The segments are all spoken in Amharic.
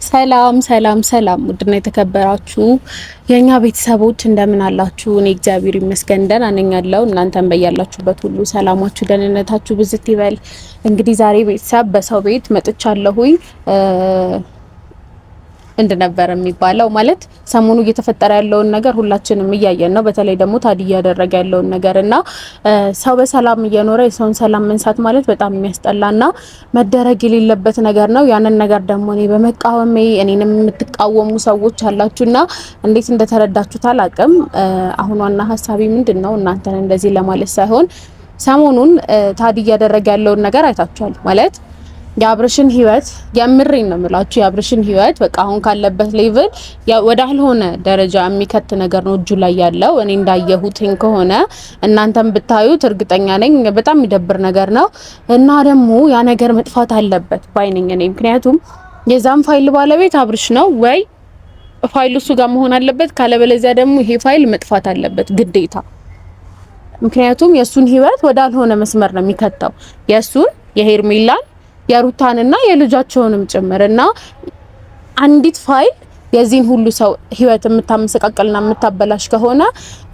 ሰላም ሰላም ሰላም፣ ውድና የተከበራችሁ የኛ ቤተሰቦች እንደምን አላችሁ? እኔ እግዚአብሔር ይመስገን ደህና ነኝ አለው። እናንተም በያላችሁበት ሁሉ ሰላማችሁ፣ ደህንነታችሁ ብዝት ይበል። እንግዲህ ዛሬ ቤተሰብ በሰው ቤት መጥቻለሁኝ። እንደነበረ የሚባለው ማለት ሰሞኑ እየተፈጠረ ያለውን ነገር ሁላችንም እያየን ነው። በተለይ ደግሞ ታዲ እያደረገ ያለውን ነገር እና ሰው በሰላም እየኖረ የሰውን ሰላም መንሳት ማለት በጣም የሚያስጠላና መደረግ የሌለበት ነገር ነው። ያንን ነገር ደግሞ እኔ በመቃወሜ እኔንም የምትቃወሙ ሰዎች አላችሁና እንዴት እንደተረዳችሁት አላቅም። አሁን ዋና ሀሳቤ ምንድን ነው እናንተን እንደዚህ ለማለት ሳይሆን ሰሞኑን ታዲ እያደረገ ያለውን ነገር አይታችኋል ማለት የአብርሽን ህይወት የምሬን ነው የምላችሁ። የአብርሽን ህይወት በቃ አሁን ካለበት level ወዳልሆነ ደረጃ የሚከት ነገር ነው እጁ ላይ ያለው። እኔ እንዳየሁትኝ ከሆነ እናንተም ብታዩት እርግጠኛ ነኝ በጣም የሚደብር ነገር ነው እና ደግሞ ያ ነገር መጥፋት አለበት ባይ ነኝ እኔ። ምክንያቱም የዛም ፋይል ባለቤት አብርሽ ነው ወይ ፋይሉ እሱ ጋር መሆን አለበት፣ ካለበለዚያ ደግሞ ይሄ ፋይል መጥፋት አለበት ግዴታ። ምክንያቱም የእሱን ህይወት ወዳልሆነ መስመር ነው የሚከተው የእሱን የሄርሜላን የሩታንና የልጃቸውንም ጭምር እና አንዲት ፋይል የዚህን ሁሉ ሰው ህይወት የምታመሰቃቀልና የምታበላሽ ከሆነ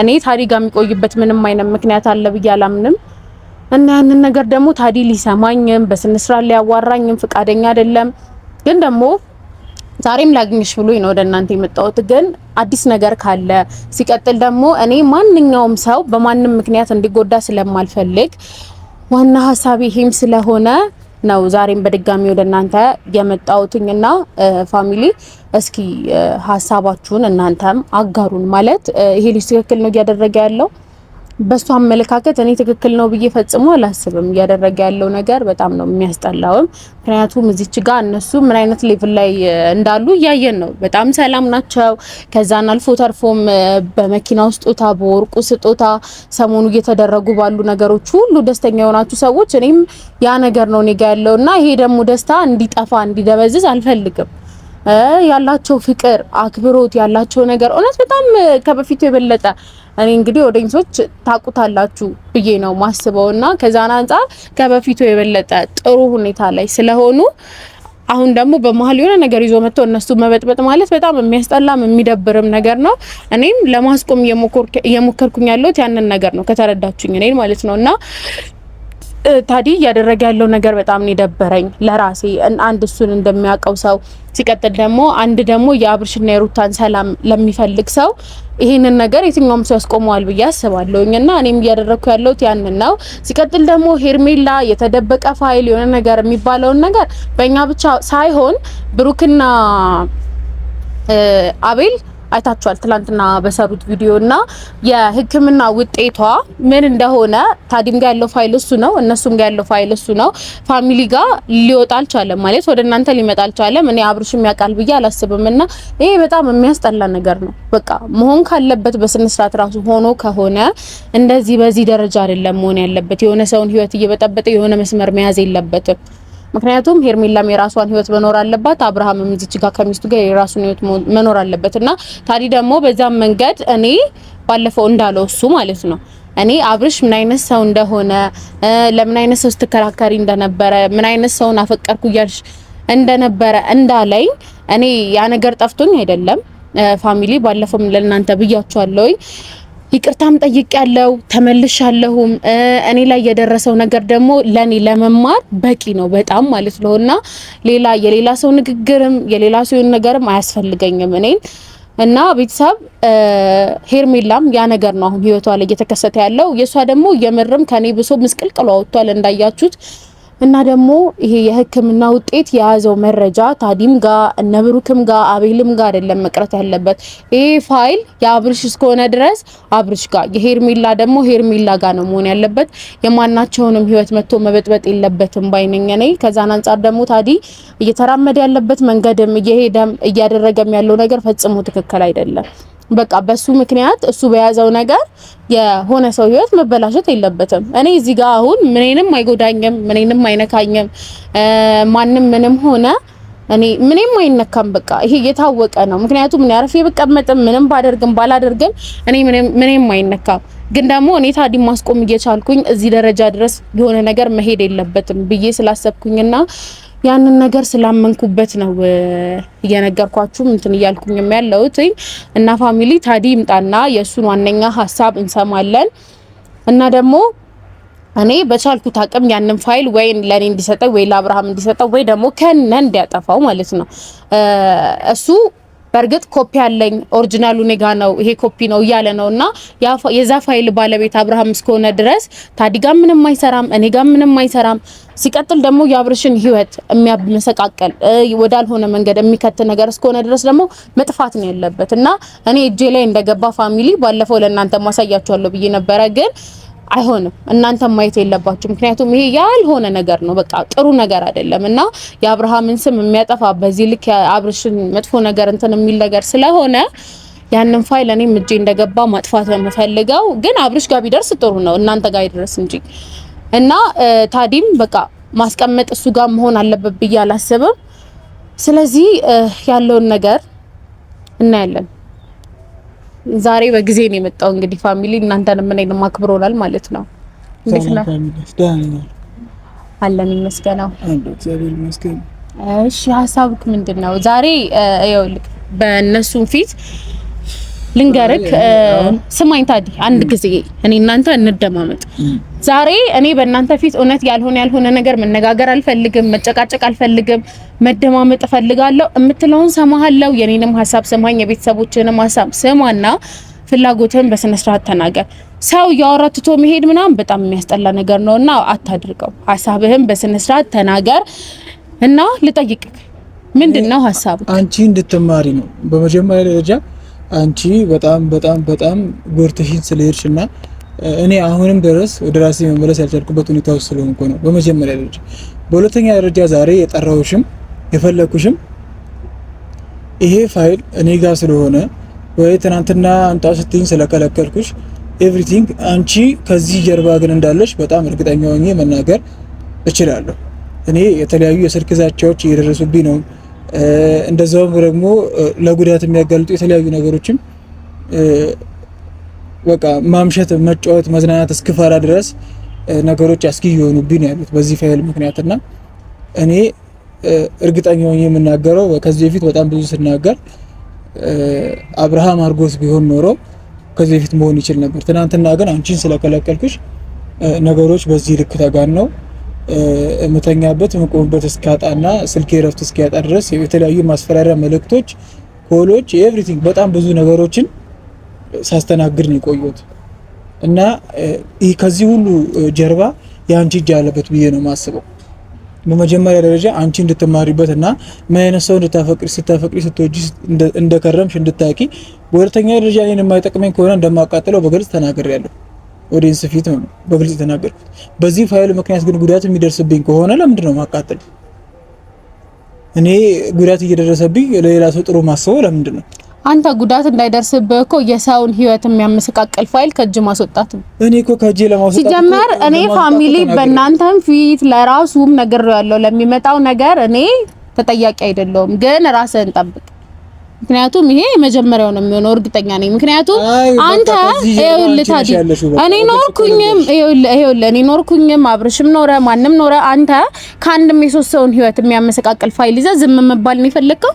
እኔ ታዲ ጋር የሚቆይበት ምንም አይነት ምክንያት አለ ብዬ አላምንም። እና ያንን ነገር ደግሞ ታዲ ሊሰማኝም በስነ ስርዓት ሊያዋራኝም ፍቃደኛ አይደለም። ግን ደግሞ ዛሬም ላግኝሽ ብሎኝ ነው ወደ እናንተ የመጣሁት። ግን አዲስ ነገር ካለ ሲቀጥል ደግሞ እኔ ማንኛውም ሰው በማንም ምክንያት እንዲጎዳ ስለማልፈልግ ዋና ሀሳቤ ይሄም ስለሆነ ነው ዛሬም በድጋሚ ወደ እናንተ የመጣሁትኝና family እስኪ ሀሳባችሁን እናንተም አጋሩን። ማለት ይሄ ልጅ ትክክል ነው እያደረገ ያለው በሱ አመለካከት እኔ ትክክል ነው ብዬ ፈጽሞ አላስብም። እያደረገ ያለው ነገር በጣም ነው የሚያስጠላውም። ምክንያቱም እዚች ጋር እነሱ ምን አይነት level ላይ እንዳሉ እያየን ነው። በጣም ሰላም ናቸው። ከዛን አልፎ ተርፎም በመኪናው ስጦታ፣ በወርቁ ስጦታ ሰሞኑ እየተደረጉ ባሉ ነገሮች ሁሉ ደስተኛ የሆናችሁ ሰዎች እኔም ያ ነገር ነው እኔ ጋ ያለውና ይሄ ደግሞ ደስታ እንዲጠፋ እንዲደበዝዝ አልፈልግም። ያላቸው ፍቅር፣ አክብሮት ያላቸው ነገር እውነት በጣም ከበፊቱ የበለጠ እኔ እንግዲህ audience ኦች ታውቁታላችሁ ብዬ ነው ማስበው እና ከዛን አንጻር ከበፊቱ የበለጠ ጥሩ ሁኔታ ላይ ስለሆኑ አሁን ደግሞ በመሀል የሆነ ነገር ይዞ መጥቶ እነሱ መበጥበጥ ማለት በጣም የሚያስጠላም የሚደብርም ነገር ነው። እኔም ለማስቆም እየሞከርኩኝ ያለሁት ያንን ነገር ነው፣ ከተረዳችሁኝ እኔን ማለት ነው እና ታዲ እያደረገ ያለው ነገር በጣም ነው የደበረኝ ለራሴ አንድ እሱን እንደሚያውቀው ሰው ሲቀጥል ደግሞ አንድ ደግሞ የአብርሽና የሩታን ሰላም ለሚፈልግ ሰው ይሄንን ነገር የትኛውም ሰው ያስቆመዋል ብዬ አስባለሁኝ እና እኔም እያደረግኩ ያለሁት ያንን ነው። ሲቀጥል ደግሞ ሄርሜላ የተደበቀ ፋይል የሆነ ነገር የሚባለውን ነገር በእኛ ብቻ ሳይሆን ብሩክና አቤል አይታችኋል ትላንትና በሰሩት ቪዲዮ እና የሕክምና ውጤቷ ምን እንደሆነ ታዲም ጋር ያለው ፋይል እሱ ነው፣ እነሱም ጋር ያለው ፋይል እሱ ነው። family ጋር ሊወጣ አልቻለም፣ ማለት ወደ እናንተ ሊመጣ አልቻለም። እኔ አብርሽም ያውቃል ብዬ አላስብም። እና ይሄ በጣም የሚያስጠላ ነገር ነው። በቃ መሆን ካለበት በስነ ስርዓት ራሱ ሆኖ ከሆነ እንደዚህ በዚህ ደረጃ አይደለም መሆን ያለበት። የሆነ ሰውን ህይወት እየበጠበጠ የሆነ መስመር መያዝ የለበትም። ምክንያቱም ሄርሜላም የራሷን ህይወት መኖር አለባት፣ አብርሃምም እዚች ጋር ከሚስቱ ጋር የራሱን ህይወት መኖር አለበት እና ታዲ ደግሞ በዛም መንገድ እኔ ባለፈው እንዳለው እሱ ማለት ነው እኔ አብርሽ ምን አይነት ሰው እንደሆነ ለምን አይነት ሰው ስትከራከሪ እንደነበረ ምን አይነት ሰውን አፈቀርኩ እያልሽ እንደነበረ እንዳለኝ እኔ ያ ነገር ጠፍቶኝ አይደለም። family ባለፈውም ለእናንተ ብያችኋለሁኝ። ይቅርታም ጠይቄያለሁ፣ ተመልሻለሁም። እኔ ላይ የደረሰው ነገር ደግሞ ለኔ ለመማር በቂ ነው በጣም ማለት ነው። እና ሌላ የሌላ ሰው ንግግርም የሌላ ሰው ነገርም አያስፈልገኝም እኔን እና ቤተሰብ ሄርሜላም ያ ነገር ነው አሁን ህይወቷ ላይ እየተከሰተ ያለው። የእሷ ደግሞ የምርም ከኔ ብሶ ምስቅልቅሏ ወጥቷል እንዳያችሁት። እና ደግሞ ይሄ የሕክምና ውጤት የያዘው መረጃ ታዲም ጋ እነ ብሩክም ጋ አቤልም ጋ አይደለም መቅረት ያለበት። ይሄ ፋይል የአብርሽ እስከሆነ ድረስ አብርሽ ጋ፣ የሄርሜላ ደግሞ ሄርሜላ ጋ ነው መሆን ያለበት። የማናቸውንም ህይወት መጥቶ መበጥበጥ የለበትም ባይ ነኝ እኔ። ከዛን አንጻር ደግሞ ታዲ እየተራመደ ያለበት መንገድም እየሄደም እያደረገም ያለው ነገር ፈጽሞ ትክክል አይደለም። በቃ በሱ ምክንያት እሱ በያዘው ነገር የሆነ ሰው ህይወት መበላሸት የለበትም። እኔ እዚህ ጋር አሁን ምንንም አይጎዳኝም፣ ምንንም አይነካኝም። ማንም ምንም ሆነ እኔ ምንም አይነካም። በቃ ይሄ የታወቀ ነው። ምክንያቱም እኔ አርፌ ብቀመጥም ምንም ባደርግም ባላደርግም እኔ ምንም አይነካም። ግን ደግሞ እኔ ታዲ ማስቆም እየቻልኩኝ እዚህ ደረጃ ድረስ የሆነ ነገር መሄድ የለበትም ብዬ ስላሰብኩኝና ያንን ነገር ስላመንኩበት ነው እየነገርኳችሁም እንትን እያልኩኝም ያለሁት። እና family ታዲ ይምጣና የእሱን ዋነኛ ሀሳብ እንሰማለን። እና ደግሞ እኔ በቻልኩት አቅም ያንን ፋይል ወይ ለኔ እንዲሰጠው ወይ ለአብርሃም እንዲሰጠው ወይ ደግሞ ከነ እንዲያጠፋው ማለት ነው። እሱ በእርግጥ ኮፒ አለኝ original ኡ እኔ ጋ ነው፣ ይሄ ኮፒ ነው እያለ ነው። እና የዛ ፋይል ባለቤት አብርሃም እስከሆነ ድረስ ታዲ ጋ ምንም አይሰራም፣ እኔ ጋ ምንም አይሰራም። ሲቀጥል ደግሞ የአብርሽን ህይወት የሚያመሰቃቀል ወዳልሆነ መንገድ የሚከት ነገር እስከሆነ ድረስ ደግሞ መጥፋት ነው ያለበት። እና እኔ እጄ ላይ እንደገባ family ባለፈው ለእናንተ ማሳያችኋለሁ ብዬ ነበረ፣ ግን አይሆንም። እናንተም ማየት የለባችሁ። ምክንያቱም ይሄ ያልሆነ ነገር ነው፣ በቃ ጥሩ ነገር አይደለም። እና የአብርሃምን ስም የሚያጠፋ በዚህ ልክ የአብርሽን መጥፎ ነገር እንትን የሚል ነገር ስለሆነ ያንን ፋይል እኔም እጄ እንደገባ ማጥፋት ነው የምፈልገው። ግን አብርሽ ጋር ቢደርስ ጥሩ ነው፣ እናንተ ጋር ይድረስ እንጂ። እና ታዲም በቃ ማስቀመጥ እሱ ጋር መሆን አለበት ብዬ አላስብም። ስለዚህ ያለውን ነገር እናያለን። ዛሬ በጊዜ ነው የመጣው። እንግዲህ family እናንተንም እኔንም አክብሮናል ማለት ነው። እንዴት ነው? አለን ይመስገነው። እግዚአብሔር ይመስገን። እሺ ሀሳብክ ምንድን ነው ዛሬ? ይኸውልህ በእነሱም ፊት ልንገርክ፣ ስማኝ ታዲ፣ አንድ ጊዜ እኔ እናንተ እንደማመጥ። ዛሬ እኔ በእናንተ ፊት እውነት ያልሆነ ያልሆነ ነገር መነጋገር አልፈልግም፣ መጨቃጨቅ አልፈልግም፣ መደማመጥ እፈልጋለሁ። የምትለውን ሰማሃለው። የኔንም ሀሳብ ስማኝ፣ የቤተሰቦችንም ሀሳብ ስማና ፍላጎትህን በስነ ስርዓት ተናገር። ሰው እያወራ ትቶ መሄድ ምናምን በጣም የሚያስጠላ ነገር ነውና አታድርገው። ሀሳብህን በስነ ስርዓት ተናገር እና ልጠይቅህ፣ ምንድን ነው ሀሳብህ? አንቺ እንድትማሪ ነው በመጀመሪያ ደረጃ። አንቺ በጣም በጣም በጣም ጎርተሽን ስለሄድሽና እኔ አሁንም ድረስ ወደ ራሴ መመለስ ያልቻልኩበት ሁኔታ ውስጥ ስለሆንኩ ነው በመጀመሪያ ደረጃ። በሁለተኛ ደረጃ ዛሬ የጠራሁሽም የፈለኩሽም ይሄ ፋይል እኔ ጋር ስለሆነ ወይ ትናንትና አምጣ ስትይኝ ስለከለከልኩሽ everything፣ አንቺ ከዚህ ጀርባ ግን እንዳለሽ በጣም እርግጠኛ ሆኜ መናገር እችላለሁ። እኔ የተለያዩ የስልክ ዛቻዎች እየደረሱብኝ ነው። እንደዛውም ደግሞ ለጉዳት የሚያጋልጡ የተለያዩ ነገሮችም በቃ ማምሸት፣ መጫወት፣ መዝናናት እስክፈራ ድረስ ነገሮች አስጊ እየሆኑብኝ ነው ያሉት በዚህ ፋይል ምክንያት። እና እኔ እርግጠኛ ሆኜ የምናገረው ከዚህ በፊት በጣም ብዙ ስናገር አብርሃም አርጎት ቢሆን ኖሮ ከዚህ በፊት መሆን ይችል ነበር። ትናንትና ግን አንቺን ስለከለከልኩሽ ነገሮች በዚህ ልክ ተጋነው የምተኛበት የምቆምበት እስካጣና ስልኬ እረፍት እስኪያጣ ድረስ የተለያዩ ማስፈራሪያ መልእክቶች፣ call ኦች፣ everything በጣም ብዙ ነገሮችን ሳስተናግድ ነው የቆየሁት። እና ከዚህ ሁሉ ጀርባ የአንቺ እጅ ያለበት ብዬ ነው የማስበው። በመጀመሪያ ደረጃ አንቺ እንድትማሪበት እና ምን አይነት ሰው እንድታፈቅሪ ስታፈቅሪ ስትወጂ እንደከረምሽ እንድታቂ፣ በሁለተኛ ደረጃ እኔን የማይጠቅመኝ ከሆነ እንደማቃጥለው በግልጽ ተናግሬያለሁ። audience ፊት ነው በግልጽ የተናገርኩት። በዚህ ፋይል ምክንያት ግን ጉዳት የሚደርስብኝ ከሆነ ለምንድን ነው ማቃጠል? እኔ ጉዳት እየደረሰብኝ ለሌላ ሰው ጥሩ ማስበው ለምንድን ነው? አንተ ጉዳት እንዳይደርስብህ እኮ የሰውን ህይወት የሚያመሰቃቅል ፋይል ከእጅ ማስወጣት ነው። እኔ እኮ ከእጄ ለማስወጣት ሲጀመር እኔ family በእናንተም ፊት ለራሱም ነግሬዋለሁ። ለሚመጣው ነገር እኔ ተጠያቂ አይደለሁም፣ ግን ራስህን ጠብቅ። ምክንያቱም ይሄ የመጀመሪያው ነው የሚሆነው፣ እርግጠኛ ነኝ። ምክንያቱም አንተ ይኸውልህ ታዲ እኔ ኖርኩኝም ይኸውልህ ይኸውልህ እኔ ኖርኩኝም አብርሽም ኖረ ማንም ኖረ አንተ ከአንድም የሶስት ሰውን ህይወት የሚያመሰቃቅል ፋይል ይዘህ ዝም መባል ነው የፈለግከው?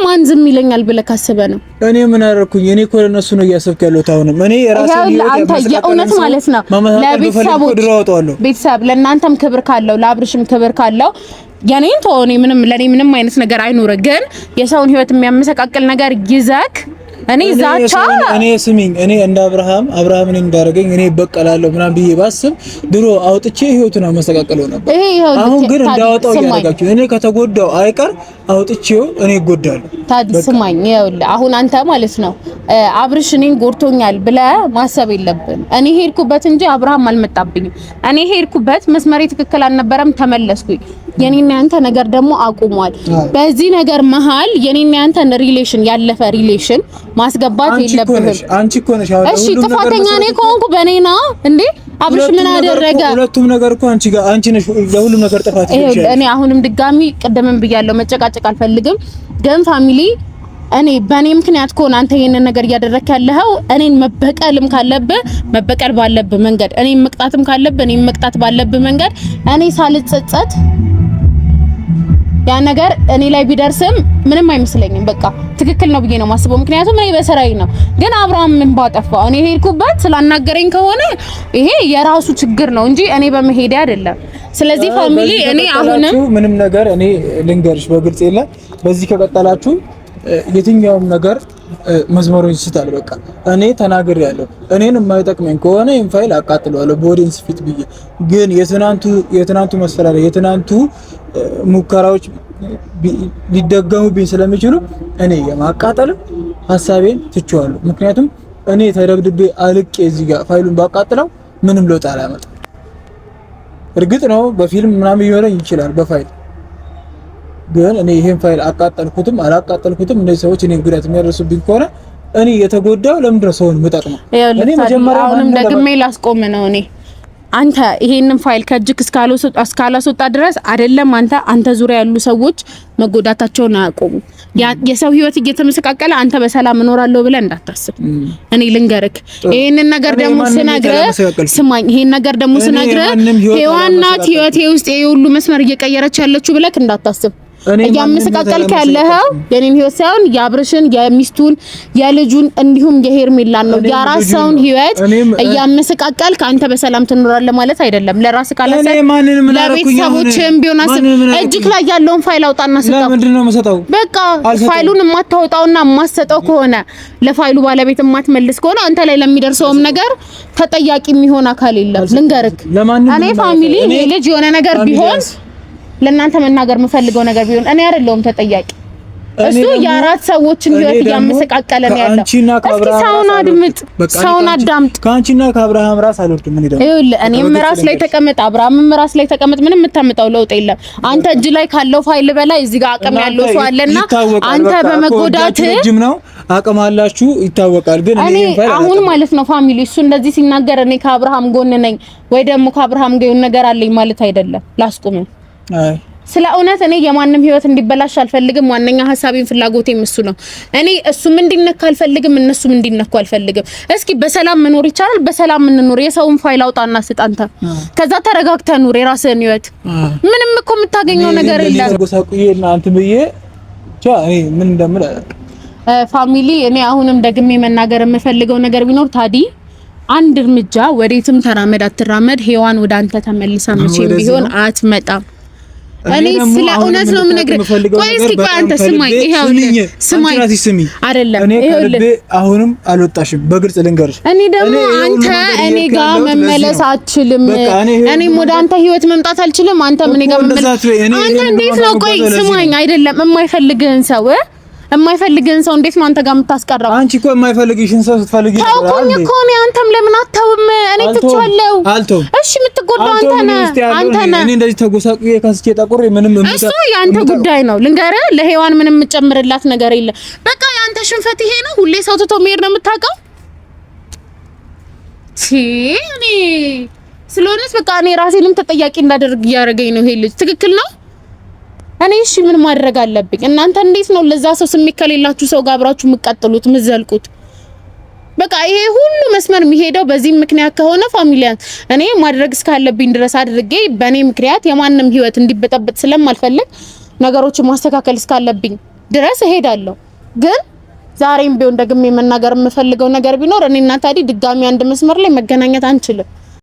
ማን ዝም ይለኛል ብለህ ካስበህ ነው። እኔ ምን አደረኩኝ? እኔ እኮ ለእነሱ ነው እያሰብክ ያለሁት። አሁንም እኔ ራሴ አንተ የእውነት ማለት ነው ለቤተሰቦች ቤተሰብ ለእናንተም ክብር ካለው ለአብርሽም ክብር ካለው የኔን ተወው፣ እኔ ምንም ለኔ ምንም አይነት ነገር አይኑር፣ ግን የሰውን ህይወት የሚያመሰቃቅል ነገር ይዘክ እኔ ዛቻ እኔ ስሚኝ፣ እኔ እንደ አብርሃም አብርሃም እኔ እንዳደረገኝ እኔ እበቀላለሁ ምናምን ብዬ ባስብ ድሮ አውጥቼ ህይወቱን አመሰቃቅለው ነበር። አሁን ግን እንዳወጣው እያደረጋችሁ እኔ ከተጎዳው አይቀር አውጥቼው እኔ እጎዳለሁ። ታዲ ስማኝ፣ ይኸውልህ አሁን አንተ ማለት ነው አብርሽ እኔን ጎድቶኛል ብለህ ማሰብ የለብን። እኔ ሄድኩበት እንጂ አብርሃም አልመጣብኝም። እኔ ሄድኩበት፣ መስመሬ ትክክል አልነበረም፣ ተመለስኩኝ። የኔና ያንተ ነገር ደግሞ አቁሟል። በዚህ ነገር መሃል የኔና ያንተን relation ያለፈ relation ማስገባት የለብህም። አንቺ እኮ ነሽ አሁን። እሺ ጥፋተኛ እኔ ከሆንኩ በኔ ነው እንዴ? አብርሽ ምን አደረገ? ሁለቱም ነገር እኮ አንቺ ጋር አንቺ ነሽ ለሁሉም ነገር ጥፋት። እኔ አሁንም ድጋሚ ቅድምም ብያለሁ፣ መጨቃጨቅ አልፈልግም። ግን family እኔ በእኔ ምክንያት ከሆነ አንተ ይሄንን ነገር እያደረክ ያለኸው እኔን መበቀልም ካለብህ መበቀል ባለብህ መንገድ፣ እኔን መቅጣትም ካለብህ እኔን መቅጣት ባለብህ መንገድ እኔ ሳልጸጸት ያ ነገር እኔ ላይ ቢደርስም ምንም አይመስለኝም። በቃ ትክክል ነው ብዬ ነው የማስበው፣ ምክንያቱም እኔ በስራዬ ነው። ግን አብርሃም ምን ባጠፋ እኔ ሄድኩበት ስላናገረኝ ከሆነ ይሄ የራሱ ችግር ነው እንጂ እኔ በመሄዴ አይደለም። ስለዚህ family እኔ አሁንም ምንም ነገር እኔ ልንገርሽ በግልጽ የለ በዚህ ከቀጠላችሁ የትኛውም ነገር መስመሩን ይስታል። በቃ እኔ ተናግሬያለሁ። እኔን የማይጠቅመኝ ከሆነ ይሄን ፋይል አቃጥለዋለሁ በ audience ፊት ብዬ። ግን የትናንቱ መስፈራሪያ የትናንቱ ሙከራዎች ሊደገሙብኝ ስለሚችሉ እኔ የማቃጠልም ሀሳቤን ትቼዋለሁ። ምክንያቱም እኔ ተደብድቤ አልቄ እዚህ ጋር ፋይሉን ባቃጥለው ምንም ለውጥ አላመጣም። እርግጥ ነው በፊልም ምናምን ሊኖረኝ ይችላል በፋይል ግን እኔ ይሄን ፋይል አቃጠልኩትም አላቃጠልኩትም እነዚህ ሰዎች እኔ ጉዳት የሚያደርሱብኝ ከሆነ እኔ የተጎዳው ለምንድን ነው ሰውን የምጠቅመው? እኔ መጀመሪያ አሁንም ደግሜ ላስቆም ነው። እኔ አንተ ይሄንን ፋይል ከእጅክ እስካላስወጣ ድረስ አይደለም አንተ ዙሪያ ያሉ ሰዎች መጎዳታቸውን አያቆሙ። የሰው ህይወት እየተመሰቃቀለ አንተ በሰላም እኖራለሁ ብለህ እንዳታስብ። እኔ ልንገርክ ይሄንን ነገር ደግሞ ስነግርህ ስማኝ፣ ይሄን ነገር ደግሞ ስነግርህ ሔዋን ናት ህይወቴ ውስጥ ይሄ ሁሉ መስመር እየቀየረች ያለችው ብለህ እንዳታስብ። እያመሰቃቀልክ ያለኸው የኔን ህይወት ሳይሆን የአብርሽን፣ የሚስቱን፣ የልጁን እንዲሁም የሄርሜላን ነው። የአራት ሰውን ህይወት እያመሰቃቀልክ አንተ በሰላም ትኖራለህ ማለት አይደለም። ለራስህ ካላሰብክ ለቤተሰቦችህም ቢሆን አስብ። እጅክ ላይ ያለውን ፋይል አውጣና ስጠው። ለምንድን ነው የምሰጠው? በቃ ፋይሉን የማታወጣውና የማትሰጠው ከሆነ ለፋይሉ ባለቤት የማትመልስ ከሆነ አንተ ላይ ለሚደርሰውም ነገር ተጠያቂ የሚሆን አካል የለም። ልንገርክ እኔ family ልጅ የሆነ ነገር ቢሆን ለእናንተ መናገር የምፈልገው ነገር ቢሆን እኔ አይደለሁም ተጠያቂ። እሱ የአራት ሰዎችን ህይወት እያመሰቃቀለ ነው ያለው። እስኪ ሰውን አድምጥ፣ ሰውን አዳምጥ። ከአንቺና ከአብርሃም ራስ አልወርድም። ምን ይደው ይኸውልህ፣ እኔም ራስ ላይ ተቀመጥ፣ አብርሃምም ራስ ላይ ተቀመጥ፣ ምንም የምታመጣው ለውጥ የለም። አንተ እጅ ላይ ካለው ፋይል በላይ እዚህ ጋር አቅም ያለው ሰው አለና አንተ በመጎዳት ረጅም ነው አቅም አላችሁ ይታወቃል። ግን እኔ አሁን ማለት ነው family እሱ እንደዚህ ሲናገር እኔ ከአብርሃም ጎን ነኝ ወይ ደግሞ ከአብርሃም ጋር ነገር አለኝ ማለት አይደለም። ላስቁም። ስለ እውነት እኔ የማንም ህይወት እንዲበላሽ አልፈልግም። ዋነኛ ሀሳቤን ፍላጎቴም እሱ ነው። እኔ እሱም እንዲነካ አልፈልግም፣ እነሱም እንዲነኩ አልፈልግም። እስኪ በሰላም መኖር ይቻላል፣ በሰላም እንኖር። የሰውን ፋይል አውጣና ስጥ አንተ። ከዛ ተረጋግተህ ኑር የራስህን ህይወት። ምንም እኮ የምታገኘው ነገር የለም። family እኔ አሁንም ደግሜ መናገር የምፈልገው ነገር ቢኖር ታዲ አንድ እርምጃ ወዴትም ተራመድ አትራመድ፣ ሔዋን ወደ አንተ ተመልሳ መቼም ቢሆን አትመጣም። እኔ ስለ እውነት ነው የምነግርህ። ቆይ እስኪ ቆይ አንተ ስማኝ፣ ይኸውልህ ስማኝ፣ አይደለም እኔ ከልቤ አሁንም አልወጣሽም፣ በግልጽ ልንገርሽ። እኔ ደግሞ አንተ እኔ ጋር መመለስ አትችልም፣ እኔም ወደ አንተ ህይወት መምጣት አልችልም፣ አንተም እኔ ጋር መመለስ አንተ እንዴት ነው? ቆይ ስማኝ፣ አይደለም የማይፈልግህን ሰው የማይፈልግህን ሰው እንዴት ነው አንተ ጋር የምታስቀረው? አንቺ እኮ የማይፈልግሽን ሰው ስትፈልጊ ታውቁኝ እኮ እኔ አንተም ለምን አተውም? እኔ ትቼዋለሁ። እሺ የምትጎዳው አንተ ነህ፣ አንተ ነህ። እኔ እንደዚህ ተጎሳቁዬ ከስቼ ጠቁሬ ምንም እሱ የአንተ ጉዳይ ነው። ልንገርህ፣ ለሔዋን ምንም የምጨምርላት ነገር የለም። በቃ የአንተ ሽንፈት ይሄ ነው። ሁሌ ሰው ትቶ መሄድ ነው የምታውቀው። እኔ ስለሆነስ በቃ እኔ ራሴንም ተጠያቂ እንዳደርግ እያደረገኝ ነው ይሄ ልጅ። ትክክል ነው። እኔ እሺ ምን ማድረግ አለብኝ? እናንተ እንዴት ነው ለዛ ሰው ስሜት ከሌላችሁ ሰው ጋር አብራችሁ የምትቀጥሉት የምትዘልቁት? በቃ ይሄ ሁሉ መስመር የሚሄደው በዚህ ምክንያት ከሆነ family ያን እኔ ማድረግ እስካለብኝ ድረስ አድርጌ በእኔ ምክንያት የማንም ህይወት እንዲበጠበጥ ስለማልፈልግ ነገሮችን ማስተካከል እስካለብኝ ድረስ እሄዳለሁ። ግን ዛሬም ቢሆን ደግሜ መናገር የምፈልገው ነገር ቢኖር እኔና ታዲ ድጋሚ አንድ መስመር ላይ መገናኘት አንችልም።